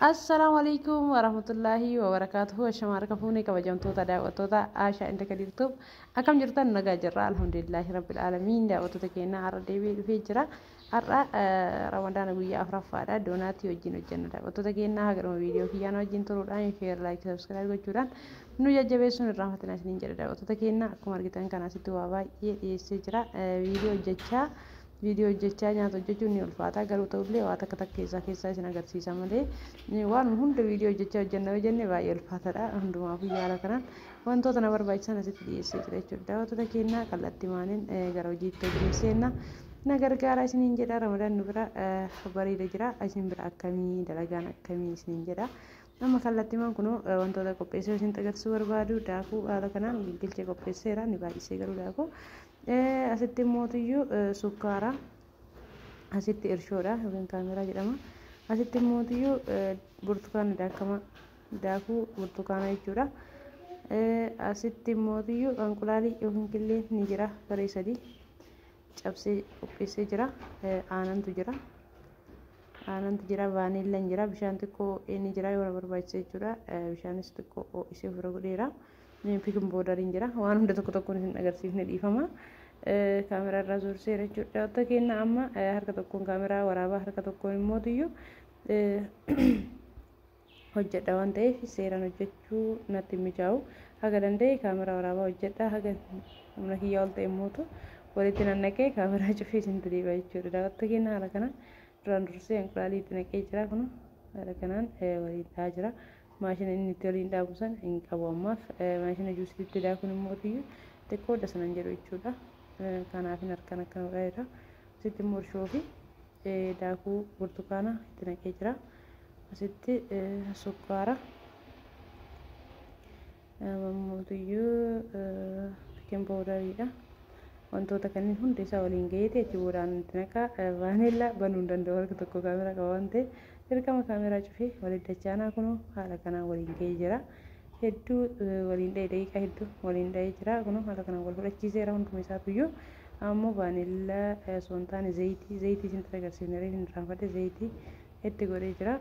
Assalaamu alaikum warahmatullaahi wabarakaatuhu. Ashama harka fuunee kabajamtoota daawwattoota Aashaa Inda Kadiirtuuf, akkam jirtan? Nagaa jirra, alhamdulillaahi rabbil aalamiin. Daawwattoota keenya, har'a deebi'ee dhufee jira. Har'a Ramadaana guyyaa 4ffaadha. Doonaatii wajjin hojjenna. Daawwattoota keenya, haga dhuma viidiyoo kiyyaan wajjin turuudhaan share, like, subscribe gochuudhaan nu jajjabeessuun irraanfatina isiniin jedha. Daawwattoota keenya, akkuma argitan kana asitti waa baay'ee dhiyeessee jira. Viidiyoo hojjechaa nyaata hojjechuun ni ulfaata, garuu ta'ullee waa takka takka keessaa keessaa isin agarsiisa malee waan hunda viidiyoo hojjechaa hojjenna yoo jenne baay'ee ulfaataadha. Hundumaafuu yaala kanaan wantoota na barbaachisan asitti dhiyeessee jira jechuudha. Daawwattoota keenya, kallattii maaniin gara hojiitti hojii seenna, na gargaara isiniin jedha. Ramadaan nu bira bareeda jira, isin bira akkamii, dalagaan akkamii isiniin jedha. Amma kallattiimaan kunoo wantoota qopheessee isin agarsiisuu barbaadu, daakuu haala kanaan gingilchee qopheesseera, ni baay'isee garuu daakuu. Asitti immootiyyuu sukkaara, asitti irshoodha yookiin kaameraa jedhama. Asitti immootiyyuu burtukaana daakama, daakuu burtukaana jechuudha. Asitti immootiyyuu anqulaalii yookiin killee ni jira, garee sadii cabsee qopheessee jira. Aanantu jira, aanantu jira, vaaniillaan jira, bishaan xiqqoo ni jira yoo na barbaachise jechuudha. Bishaanis xiqqoo ho'isee ofirra godheera. Baking powderiin jira. Waan hunda tokko tokkoon isin agarsiifne, dhiifama. Kaameraa irraa zoorseera jechuudha. Daawwattoota keenya, amma harka tokkoon kaameraa waraabaa, harka tokkoon immootiyyuu hojjedha waan ta'eef seeraan hojjechuu natti mijaa'u. Haga danda'e kaameraa waraabaa hojjedha, haga humna kiyyaa ol ta'e immootu walitti nannaqee kaameraa cufee isintti deebi'a jechuudha. Daawwattoota keenya, haala kanaan duraan dursee inqulaalii itti naqee jira. Kun haala kanaan waliin dhahaa jira. Maashina inni itti waliin dhaabu san hin qabu ammaaf. Maashina juusiitti daakuun immoo xiqqoo dasanan jedhu jechuudha. Kanaafin harkaan akkana godhaa. Asitti immoo irshoo fi daakuu burtukaana itti naqee jira. Asitti sukkaara, mammuutuyyuu baking powderiidha. Wantoota kanneen hundi isaa waliin gaheeti achi boodaan itti naqaa. Vaaneellaa banuu hin danda'u, harka tokko kaameraa qaba waan ta'eef dirqama kaameraa cufee walitti dachaanaa. Kunoo haala kanaan waliin gahee jira. Hedduu waliin dha'e, daqiiqaa hedduu waliin dha'ee jira. Kunoo haala kanaan wal fudhachiiseera hunduma isaatuyyuu. Ammoo vaaneellaa osoo hin taane zayitii, zayitii isinitti agarsiifne reef hin irraanfadhe, zayitii itti godhee jira.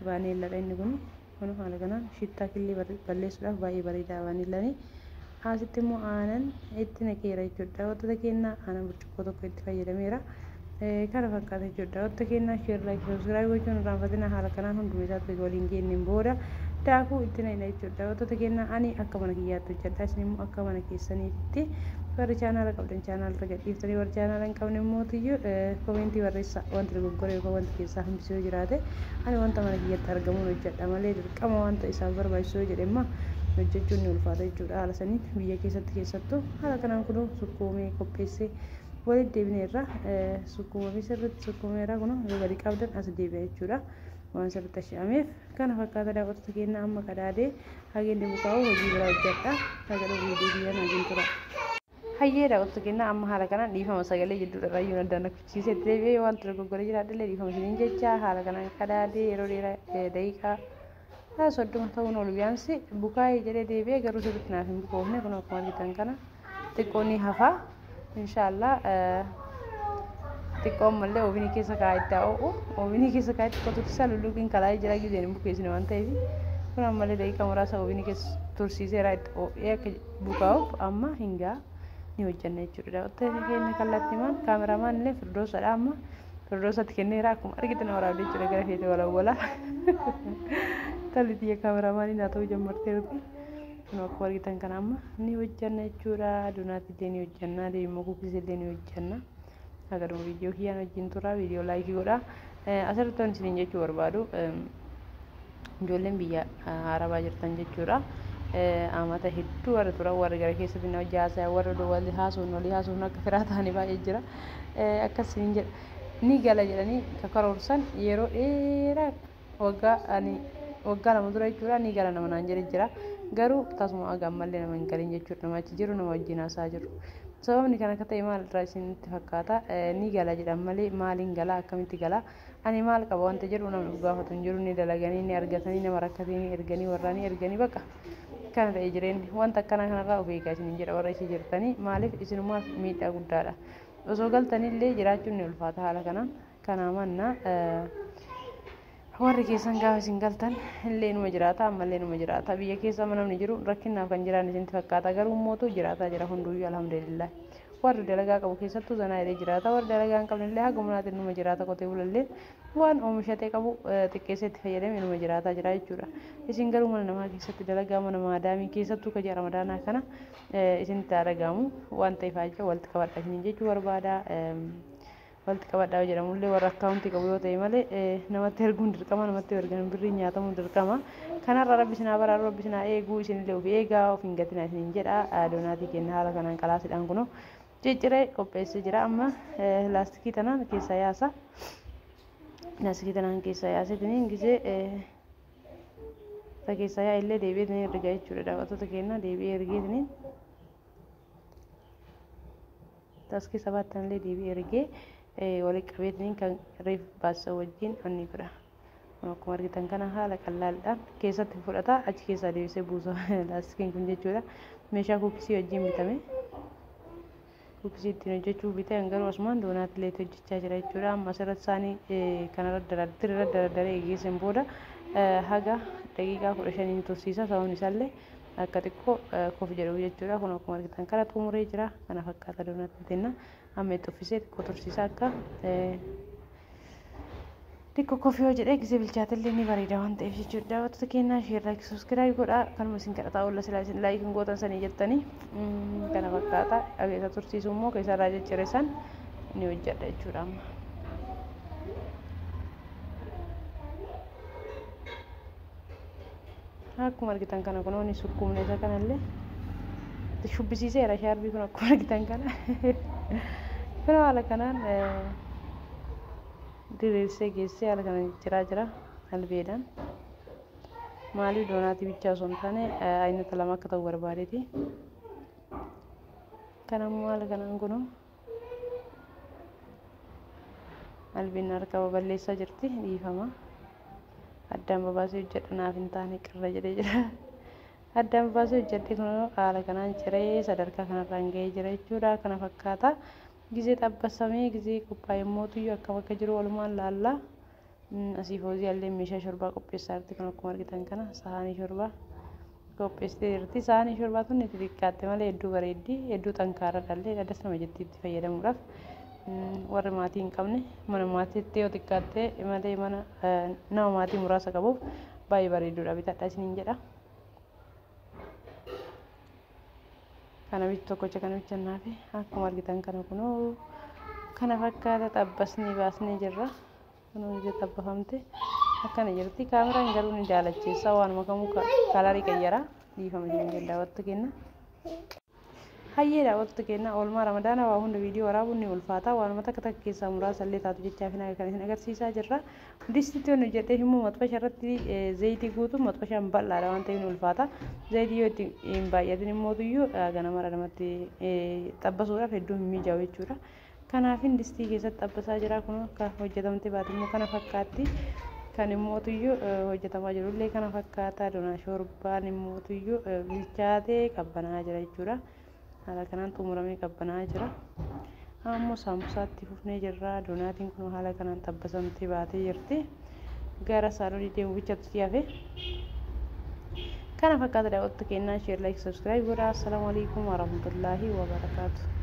Vaaneellaadha inni kun. Kunoo haala kanaan shittaa killee balleessuudhaaf baay'ee bareeda vaaneellaani. Asitti immoo aanan itti naqeera jechuudha. Daawwattoota keenya, aanan burcuqqoo tokko itti fayyadameera. Kana fakkaata jechuudha. Daawwattoota keenya, share, like, subscribe gochuun irraanfatina. Haala kanaan hunduma isaatti waliin geenneen booda daakuu itti naqna jechuudha. Daawwattoota keenya, ani akka mana kiyyaatti hojjedha. Isin immoo akka mana keessaniitti warri chaanaala qabdan chaanaala irra gadhiiftanii, warri chaanaala hin qabne immoo commentii barreessa. Wanti dogoggora yookaan wanti keessaa hambisuu yoo jiraate, ani wanta mana kiyyatti argamuun hojjedha malee dirqama wanta isaaf barbaachisu yoo jedhe immoo hojjechuun ni ulfaata jechuudha. Haala saniin biyya keessatti keessattuu haala kanaan kunoo sukkuumee qopheessee walitti deebineerra. Sukkuumamee sirriitti sukkuumeera. Kunoo yoo gadi qabdan as deebi'a jechuudha. Waan sirriitti ashi'ameef kana fakkaata. Daawwattoota keenya, amma qadaadee hageenni bukaa'u hojii biraa hojjedha. Haga dhufu viidiyoo kiyyaan wajjin tura. Hayyee daawwattoota keenya, amma haala kanaan, dhiifama, sagalee jidduudha irraa addaan kuchisiisee deebi'ee, wanta dogoggora jiraadhillee dhiifama isiniin jecha. Haala kanaan qadaadee yeroo dheeraa daqiiqaa 30 ta'uun ol biyaansi bukaa'ee jedhee deebi'ee, garuu sirriitti naaf hin bukoofne. Kun akkuma argitan kana xiqqoo ni hafa. Inshaallah xiqqoo ammallee ovenii keessa kaa'ee itti ho'u, ovenii keessa kaa'ee xiqqoo tursiisaa. Lulluuqiin kalaa'ee jira gizeen hin bukeessine waan ta'eef, kun ammallee daqiiqaa muraasa ovenii keessa tursiiseera itti ho'ee akka bukaa'uuf. Amma hingaa ni hojjenna jechuudha. Daawwattoota keenya, kallattiimaan kaameramaan illee Firdoosadha, amma Firdoosatti kenneera. Akkuma argitan waraabdee jechuudha, gara feete walawwalaa. Talli xiyya kaameraamaanii naa ta'uu jammarteerti. Kun akkuma argitan kana amma ni hojjenna jechuudha. Donutii illee ni hojjenna, deemmoo cookies illee ni hojjenna. Agaruma viidiyoo kiyyaan wajjin tura, viidiyoo like godha. Asirratti wanti isiniin jechuu barbaadu, ijoolleen biyya Arabaa jirtan jechuudha. Amata hedduu warra turan, warra gara keessatti na hojii haasa'an, warra walii haasofnu, walii haasofnu, akka firaa ta'anii baay'ee jira. Akkasiin jedha. Ni gala jedhanii kakaroorsan yeroo dheeraa, waggaa ani waggaa 2 dura jechuudha, ni gala nama naan jedhe jira. Garuu tasuma aga ammallee nama hin galin jechuudha. Nama achi jiru nama wajjin haasaa jiru. Sababni kan akka ta'e maal irraa isinitti fakkaata? Ni gala jedhan malee maaliin gala, akkamitti gala, ani maal qaba wanta jedhu namni gaafatu hin jiru. Ni dalaganii, ni argatanii, nama rakkatanii ni erganii, warraa ni erganii, bakka kana ta'e jireenyi. Wanta akkanaa kanarraa of eegaa isiniin jedha warra ishee jirtanii. Maaliif? Isinumaaf miidhaa guddaadha. Osoo galtanillee jiraachuun ni ulfaata haala kanaan. Kanaa manna Warri keessan gaafa isin galtan illee numa jiraata, ammallee numa jiraata. Biyya keessa namni jiru rakkinaaf kan jiraan isinitti fakkaata, garuu mootu jiraataa jira hunduyyuu, alhamdulillah. Warri dalagaa qabu keessattuu zanaa jedhee jiraata, warri dalagaa hin qabne illee haga munaatiin numa jiraata. Qotee bulallee waan oomishatee qabu xiqqeessee itti fayyadame numa jiraataa jira jechuudha. Isin garuu mana namaa keessatti dalagaa mana maadaamii keessattuu ka ji'a Ramadaanaa kana isinitti haa dhaga'amu waan ta'eef haja walitti qabadha isiniin jechuu barbaada. Walitti qabadhaa jedhamullee warra akkaawuntii qabu yoo ta'e malee namatti erguun dirqama, namatti ergan birriin nyaatamuun dirqama. Kanarra Rabbi isin haa baraaru, Rabbi isin haa eeguu, isinillee of eegaa, of hin gatinaa isiniin jedha. Doonaatii kenna haala kanaan qalaasiidhaan kunoo cicciree qopheessee jira. Amma laastikii tanaan keessaa yaasa. Laastikii tanaan keessaa yaaseetiniin gisee ta keessaa yaa illee deebi'eetiniin riga jechuudha. Daawwattoota keenya, deebi'ee ergeetiniin tas keessa baattanillee deebi'ee ergee walitti qabeetiniin kan reef baasa wajjin onni godha. Akkuma argitan kana haala qallaadhaan keessatti fudhata, achi keessaa deebisee buusa laastikiin kun jechuudha. Meeshaa kuukisii wajjin bitame. Kuukisii ittiin hojjechuu bitee garuu asumaan doonaatilee hojjechaa jira jechuudha. Amma asirratti isaanii kanarra irra daradaree geessan booda haga daqiiqaa 15 tursiisa. Sababni isaallee akka xiqqoo kof jedhu jechuudha. Kun akkuma argitan kana xumuree jira. Kana fakkaata doonaatiin tenna. Amma itti uffisee xiqqoo tursiisa, akka xiqqoo kofi yoo jedhee gisee bilchaatellee ni bareeda waan ta'eef jechuudha. Daawwattoota keenyaa, share, like, subscribe godhaa. Kanuma isin kadhataa oolla, silaa isin like hin gootan sanii jettanii. Kana fakkaata. Isa tursiisu immoo keessarraa ciccire san ni hojjedha jechuudha amma. Akkuma argitan kana kunoo ni sukkuumne, isa kanallee shubbisiiseera shaarbii kun akkuma argitan kana. Kun haala kanaan diriirsee geessee haala kanaan jijjiiraa jira albeedhaan. Maaliif, doonaatii bichaa osoo hin taane aynata lama akka ta'u barbaadeeti. Kanammoo haala kanaan kunoo albeen harka baballeessaa jirti, dhiifama. Addaan babaasee hojjedha, naaf hin taane, qirra jedhee jira. Addaan babaasee hojjedhe, kunoo haala kanaan ciree sadarkaa kanarraan gahee jira jechuudha. Kana fakkaata. Gizee xabbasamee gizee qophaa'e mootuyyuu akkam akka jiru walumaan laallaa. Asii Foozii illee meeshaa shorbaa qopheessaa jirti. Kun akkuma argitan kana sahaanii shorbaa qopheessitee jirti. Sahaanii shorbaa tun itti xiqqaatte malee hedduu bareeddi. Hedduu xankaarradha illee, addas nama jetti itti fayyadamuudhaaf. Warri maatii hin qabne mana maatiitti yoo xiqqaatte malee mana nama maatii muraasa qabuuf baay'ee bareedduudha, bitadha isiniin jedha. Kana bichi tokkocha kana bicha naafe. Akkuma argitan kana kunoo kana fakkaata, xabbasnee baasnee jirra. Kunoo ija xabbafamte akkana jirti. Kaameraan garuu ni daalacheessa, waanuma kamuu kalarii qayyara, dhiifama isin jedha daawwattu kenna. Hayyee daawwattu kenna, oolmaa Ramadaana waa hunda viidiyoo waraabuun ni ulfaata. Waanuma takka takka keessaa muraasa illee taatu jechaaf kan isin agarsiisaa jirra. Distitti yoo hojjedhee immoo maxxasha irratti zayitii guutuu, maxxashaan bal'aadha waan ta'eef ni ulfaata. Zayitii yoo itti hin baay'atin immoo tuyyuu ganamara namatti xabbasuudhaaf hedduu hin mijaa'u jechuudha. Kanaafin distii keessatti xabbasaa jira. Kun akka hojjetamte baate immoo kana fakkaatti. Kan immoo tuyyuu hojjetamaa jirullee kana fakkaata. Donaa shorbaan immoo tuyyuu bilchaatee qabbanaa jira jechuudha. Haala kanaan xumuramee qabbanaa jira. Ammoo saambusaatti fufnee jirra. Doonaatiin kun haala kanaan xabbasamtee baatee jirti. Gara saalonii deemu bichatu si hafe. Kana fakkaata daawwattoota keenyaa, share, like, subscribe godhaa. Assalaamu alaikum warahmatullaahi wabarakaatu.